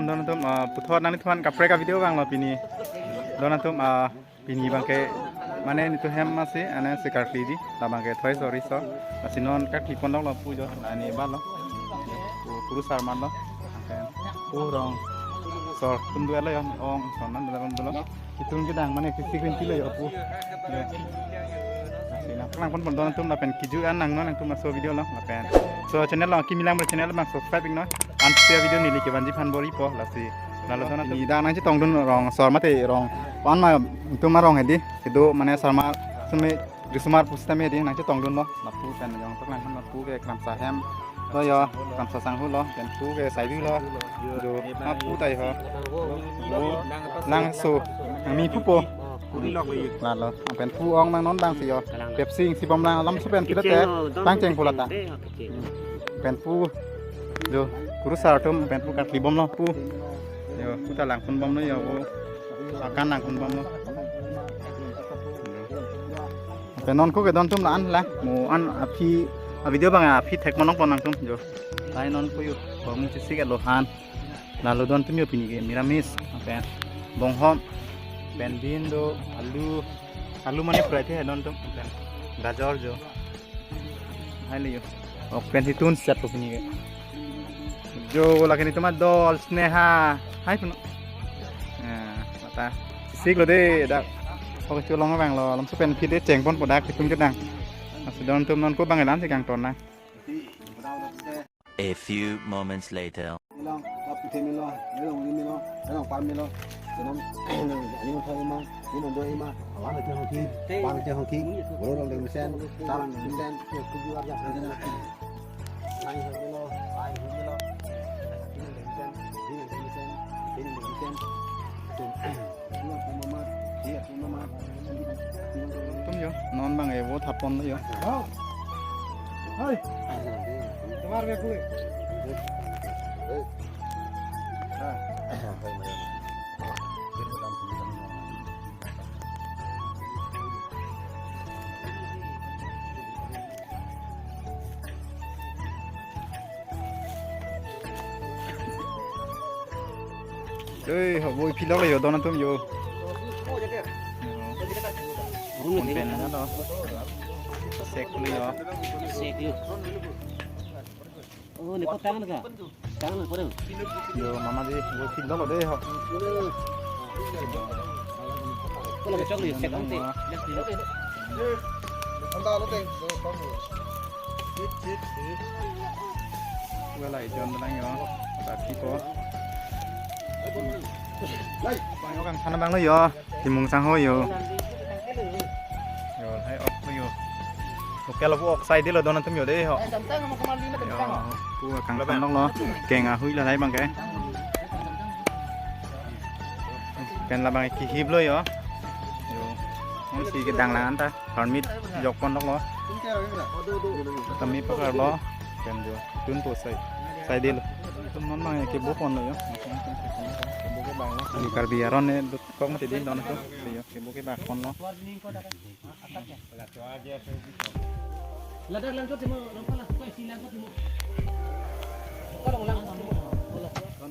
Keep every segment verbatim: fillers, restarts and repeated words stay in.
Don atum, ah, puthot nanglitumphan kaprek avideo vanglo pini. Don atum, ah, pini abangke mane nelitum hem masi ane si karkli di, labangke thoi sori so. Lasi non karkli pondok lo pu jo, la ne ba lo. Pu, kurusar man lo. Pu rong sor kundu lo yo, ong son man lo, lo. Kitung kedang mane kisik rinti lo yo pu. Yo. Lasi nangpaklang pon pon don atum lapen kiju an nang non nangtum laso video lo lapen. So channel lo kimi lang ber channel bang subscribe iknon. Ansi avideo neli kevanji aphan bor-ipo lasi. Lalo don atum. Ida nangchetongdun rong sor mate rong. Pan ma tum arong hedi. Kedo mane sar ma sumi risomar pusitame hedi nangchetongdunlo. Lapu pen jongtoklang han lapu ke Kramsa hem lo yo, Kramsa sanghu lo, pen pu ke Saibi lo. Jo, ma pu tai ho. Pu, langso, nangmi pupo. Lalo, pen pu ong nang non dang si yo. Pepsi ing si bom lang alam so pen pila te, tang cheng pula ta. Pen pu, jo, kurusar atum, pen pu karkli bom lo pu. Yo, pu ta lang pun bom lo yo, pu. Akan lang pun bom lo. Pen non ko ke don atum la-an la, mo an aphi, avideo abang aphi thek monong pon nangtum jo. Lai non ko yo, bong chesik lo han. Lalo don atum yo pini ke miramis, pen bonghom, pen bin do, alu, alu mane fry the don atum, pen gajor jo. Hai le yo. Ok pen hitun set ko pini ke. Jo lake nelitum adol Sneha. Hai pun. Nah, mata. Chesik lo de dak. Ok cholong abang lo. Alam so pen aphi de cheng ponpo dak hitung kedang. Lasi don atum non ko abang elan si kangton nang. A few moments later. Milo, kap puthe milo, milo uli milo, milo par milo. Senam, ani mo thai ma, ani mo doi ma. Awan ke hongki, awan ke hongki. Boro rong deng mesen, tarang deng mesen. Ai milo, ai milo. Deng mesen, deng mesen, deng mesen. Tum yo, non abang e vo thapon lo yo. Hai. Tomar be pui. Oi, ho, voi philok lo yo, don atum yo. Pen na lo. Sek lo yo. Sek yo. Oh, ne ko tangan ka? Tangan ko deh. Yo, mama di, voi philok lo de ho. Ko lagi chok lo, sek ang te. Anta lo te, so kom lo. Wala ijon lang yo. Tapi ko. Lai. Bang yo kang sana bang lo yo. Timung sangho yo. Yo, hai ok lo yo. Local vo ok sai de lo don atum yo de ho. Yo, pu kang sana lo. Keng ahui la lai bang ke. Pen labang kihip lo yo. Yo. Mon si kedang lang anta. Permit jok pon lo. Kami pakar lo. Pen jo. Tun po sai. Sai de lo. Tum non mang ke bo pon lo yo. Ke bo ke bang lo. Di Karbi aron ne dot com te din don ko. Yo, ke bo ke bang pon lo.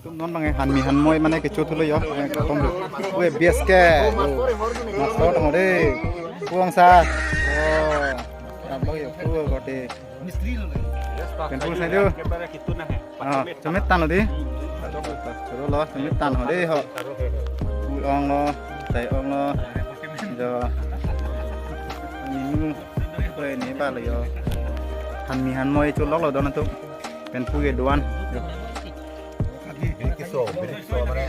Tum non bang hanmi hanmoi mane kecho thulo yo, eh, katom lo. Ue, B S K, yo. Mastor ho de. Puang sa. Oh. Abang yo, puang ko de. Pen pu sai do. Ah, chomit tan lo di. Choro lo, chomit tan ho de ho. Pu ong lo, tai ong lo. Jo. Menu. Oi, ne ba lo yo. Hanmi hanmoi cholok lo don atum. Pen pu ke doan. Jo.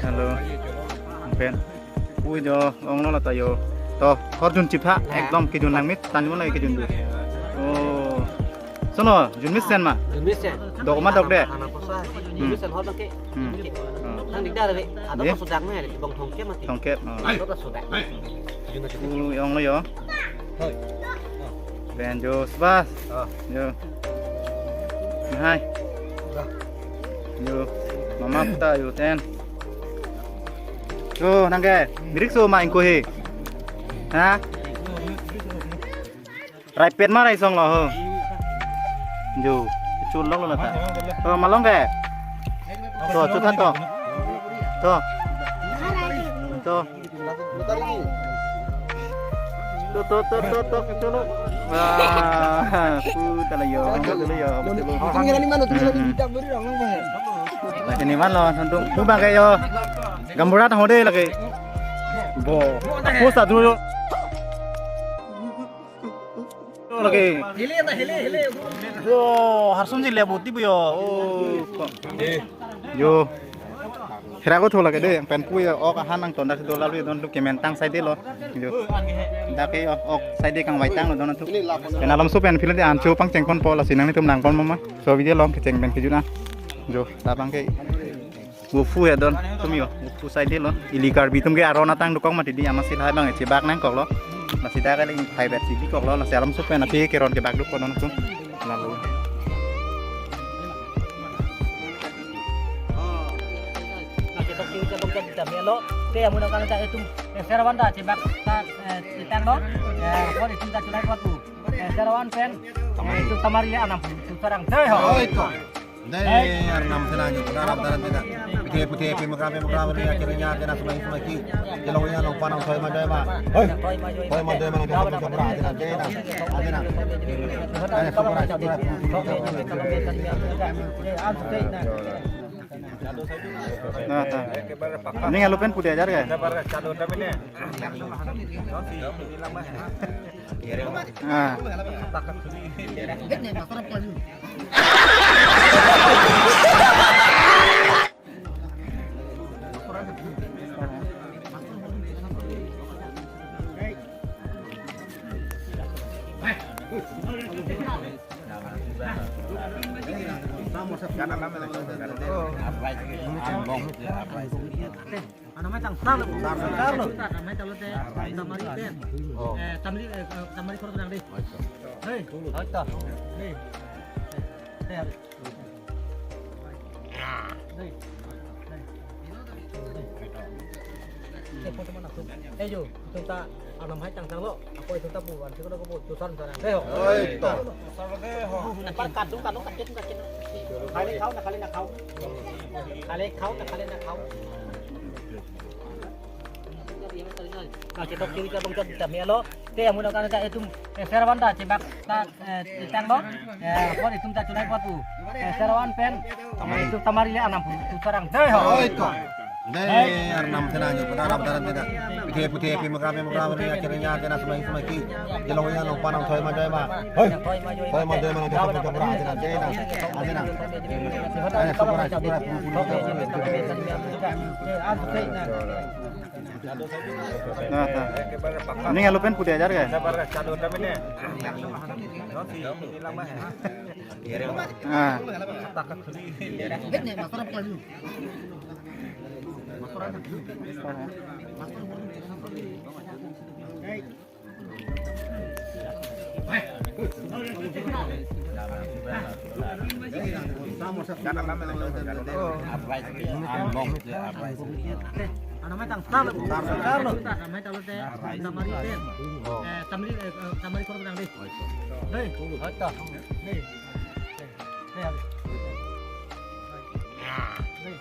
Hello. Pen. Pu jo ong lo la ta yo. To, hor jun chipha, ekdom kejun nangmit, tanjung lagi kejun du. Oh. Sono, jun mesen ma? Jun mesen. Dok ma dok de? Anak kosa. Jun mesen hor bangke. Hmm. Oh. Nang dikdar le, ada. Ye? Ko sudak me, bang thongke mati. Thongke, oh. Ada ko sudak. Jun mesen. Pu ong lo yo. Hoi. Pen jo, sbas. Oh. Yo. Hai. Yo. Mama puta yo ten. Yo, nang ke, birik so ma ingko he. Ha? Rai pet ma rai song lo ho. Jo, chul lo lo na ta. Oh, malong ke. To, chu than to. To. To. To, to, to, to, to, chalo. Wah, pu tala yo, tala yo. Tum ngerani mano, tum ngerani. Hmm. Lasi ne man lo, santung. Pu bang ke yo. Gaonbura ta hode lagi. Bo. Post ta dulu. Lagi. Yo, harsum ji le boti bu yo. Oh. Yo. Hera ko thola ke de, pen pu yo, ok ahan nangton dak si dola lu don tu kemen tang side lo. Yo. Dak ke ok, ok side kangvai tang lo don tu. Pen alam so pen phila de ancho pangcheng ponpo lasi nanglitum nang pon mama. So video long kecheng pen kejut na. Yo, ta bang ke. Wo pu ya don, tum yo, wo pu side lo. Ili Karbi atum ke aron atang dokok mati di amat si lahai bang chebak nangkok lo. Lasi dak ke lagi phai bet si bikok lo, lasi alam so pen api keron kebak dokok non tum. Lalu. Te amun kan ta itum, eh, servan ta chebak ta, eh, tang lo. Eh, kon itum ta chulai waktu. Eh, servan pen. Eh, itum tamari le anam pu sarang. Dei ho. Oi to. Dei arnam tena nyo pura rap daran tena. Puthe puthe pe makra pe makra pe ya kere ya tena sumai sumai ki. Jelo ya no panang soi ma doi ma. Hoi. Soi ma doi ma na ke sopra tena tena. Tena. Tena sopra sopra. Na, na. Ning alu pen putih ajar ke? Ah. Anamai tang sar lo, sar lo. Anamai tang lo te, tamari pen. Eh, tamari, eh, tamari khor nang dei. Hei. Hei. Hei. Hei. Hei. Eh, jo, itum ta anam hai tang tang lo. Ako itum ta pu, an siko ko pu, tusar tusar. Hei ho. Oi to. Par kadung kadung kakin kakin. Khale khau na khale na khau. Khale khau na khale na khau. Na chetok kiri ka bangkot ta melo. Te amun kan ta itum, eh, servan ta chebak ta, eh, tang lo. Eh, kon itum ta chulai waktu. Eh, servan pen. Tamari. Eh, itum tamari le anam pu, pu sarang. Dei ho. Oi to. Dei arnam tena nyo pura rap daran tena. Puthe puthe pe makra pe makra pe ya kere ya tena sumai sumai ki. Jelo ya no panang soi ma doi ma. Hoi. Soi ma doi ma na ke sopra sopra tena tena. Tena. Tena sopra sopra. Nah, nah. Ning alu pen putih ajar ke? Ah. Anamai tang sar lo, sar lo. Anamai tang lo te, tamari pen. Eh, tamari, eh, tamari khor nang dei. Dei. Hei. Hei. Hei.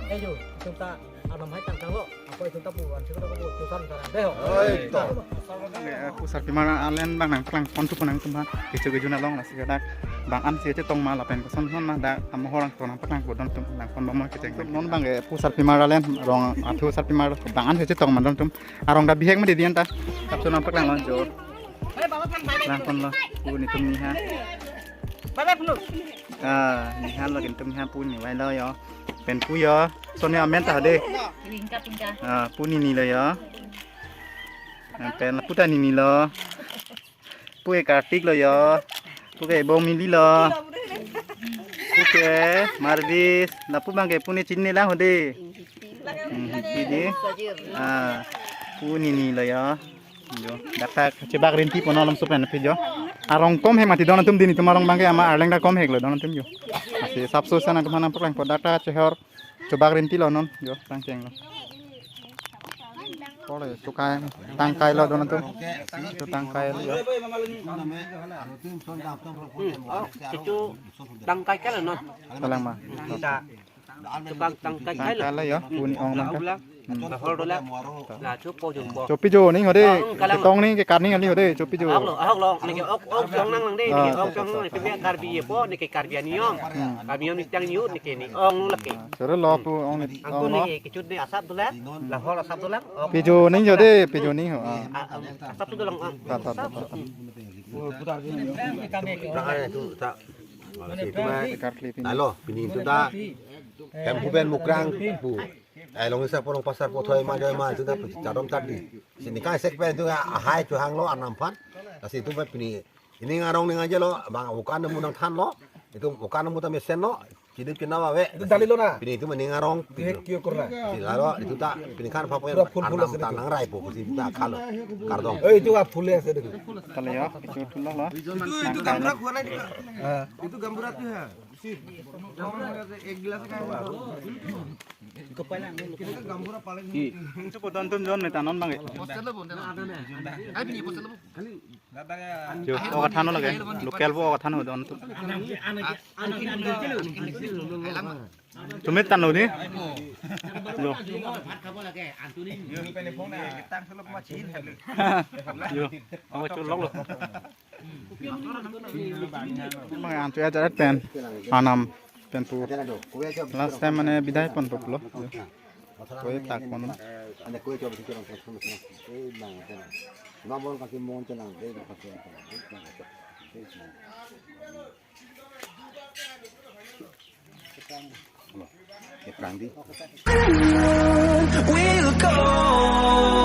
Eh, jo, itum ta anam hai tang tang lo. Ako itum ta pu, an siko ko pu, tusar tusar. Dei ho. Oi to. Eh, pu sarpimar alen bang nangpaklang pon thupo nangtum ha. Kecho kejun along lasi dak bang an si chetong ma lapen koson son ma dak amohor angton nangpaklangpo don tum nangpon bom kecheng. Non bang ke pu sarpimar alen rong athu sarpimar bang an si chetong ma don tum. Arong dak bihek ma dei di anta. Kapso nangpaklang lo jo. Nangpon lo. Pu netum ni ha. Ah, ni ha lo netum ni ha pu ni vai lo yo. Pen pu yo. Soni amen ta dei. Ringka tingka. Ah, pu Nini lo yo. Ah, pen pu ta Nini lo. Pu ke Kartik lo yo. Pu ke Bong Mili lo. Pu ke Marvis. Lapu bang ke pu ne chinine lang ho dei. Hmm, Hipi dei. Ah, pu Nini lo yo. Jo, dak ta chebak rinti pon alam supen aphi jo. Arong kom he mati don atum dini tum arong bang ke ama arleng dak kom hek lo don atum jo. Lasi sapso sana tum hanang paklangpo dak ta chehor chebak rinti lo non jo tangcheng lo. Kolo ya, tukang tangkai lo don atum. Itu tangkai lo ya. Hmm, oh, itu tangkai kan, no? Talang ma. Kita tukang tangkai lo. Tangkai lo ya, puni ong nang ka. Ulang. Hmm. Bahol dola. La chupo jumpo. Chopi jo ning hode. Oh, kalang. Ketong ning ke karni ali hode, chopi jo. Ahok lo, ahok lo. Neke ok, ok jong nang lang de, neke ok jong nang, neke Karbi ye po, neke Karbi aniyom. Hmm. Karbi aniyom ni tang niu, neke ni ong lake. Sore lo pu ong ni, angkun ong lo. Neke kechut ni asap dola, lahol asap dola. Ok. Pi jo ning jo de, pi jo ning ho. Ah. Ah, ah, asap tu dolang, ah. Ta, ta, ta, ta, ta. Nah, itu tak. Malah itu mah. Ekar kli pini. Lalu, pini itu tak. Hem huben mukrang pu. Eh, long isa porong pasar pothoi ma joi ma itu tak. Chadom tadi. Sini kan sek pen itu ahai chuhang lo anam phan. Lasi itu mah pini. Ini ngarong ning aja lo, bang bukan nemu nang than lo. Itu bukan nemu ta mesen lo. Chini china ave. Itu dali lo na? Pini itu mah ning ngarong. Dia kio kurna. Sila lo, itu tak pini kan apa Pura yang full, full anam ase itu. Tanang rai po, kusi tak khalo. Kardom. Eh, itu ah, full ase itu. Kali ya, itu tulang lah. Itu, itu gamburak warna itu, Kak. Ah. Itu gamburak tuh ya. Si. Gamburak ek gelas kan. Itu gamburak paling. Itu poton tun jon metanon bang. Poster lo, poster lo. Ada nih. Ada nih, poster lo. Jo, o kathan lo lake, local bo o kathan lo don tu. Chumit tan lo ni. Jo. Jo, o chu lok lo. Mang an chu ya jarat pen. Anam pen pu. Last time mane bidai pon pu lo. Koi tak pon. Ane koi coba sih orang terus terus. Eh, bang, tenang. Nabon kasih mohon tenang, deh, kasih tenang. Tenang. Keprang di. We'll go.